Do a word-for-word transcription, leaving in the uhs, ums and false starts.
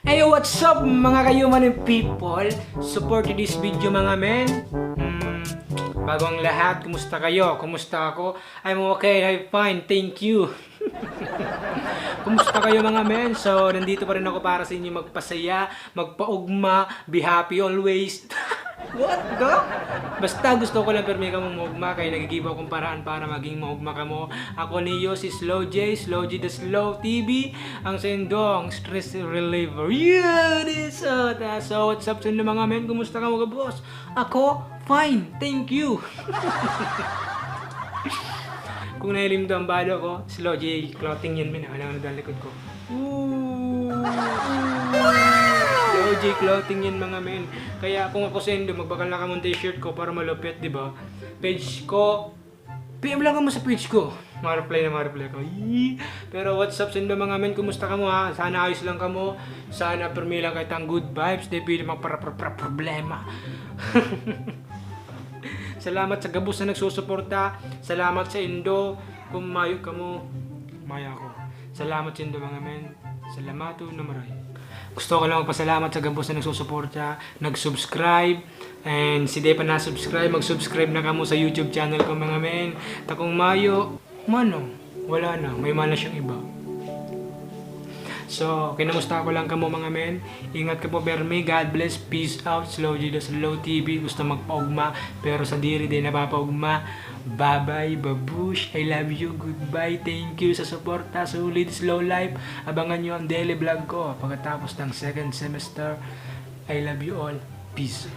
Hey, what's up, mga kayumaning people? Support to this video, mga men. Hmm, bago ang lahat, kumusta kayo? Kumusta ako? I'm okay, I'm fine, thank you. Kumusta kayo, mga men? So, nandito pa rin ako para sa inyo magpasaya, magpaugma, be happy always. What the? Basta gusto ko lang permi kamong maugma, kaya nagigibo akong paraan para maging maugma kamo. Ako niyo si Slow J, Slow J the Slow T V, ang sendong stress reliever. Yun! So, ta- so, what's up sa inyo, mga men? Kumusta ka, mga boss? Ako, fine. Thank you. Kung nahiling mo ang bado ko, Slow J Clothing yan, men. Ano, ano, likod ko. Ooh. Slow J Clothing yan, mga men. Kaya kung ako sendo, magbakal na kamong t-shirt ko para malupit, di ba? Page ko, P M lang kamo sa page ko. Ma-reply na ma-reply ko. Yee. Pero what's up sa inyo, mga men? Kumusta kamo, ha? Sana ayos lang kamo. Sana permi lang kayo tang good vibes. Di pwede magpara-, pra-, pra-, problema. Salamat sa gabos na nagsusuporta. Salamat sa indo. Kung mayo kamo, mayo ako. Salamat sa indo, mga men. Salamaton na maray. Gusto ko lang magpasalamat sa gabos na nagsusuporta, nag-subscribe, and si di pa na-subscribe, mag-subscribe na kamo sa YouTube channel ko, mga men. Ta kung mayo, manong, wala na, may mana siyang iba. So, kinamusta ko lang kamo, mga men. Ingat kamo permi. God bless. Peace out. Slow G the Slow T V. Gusto magpaugma, pero sa diri di napapaugma. Bye-bye, babush. I love you. Goodbye. Thank you sa suporta. Solid Slow Life. Abangan nyo ang daily vlog ko pagkatapos ng second semester. I love you all. Peace.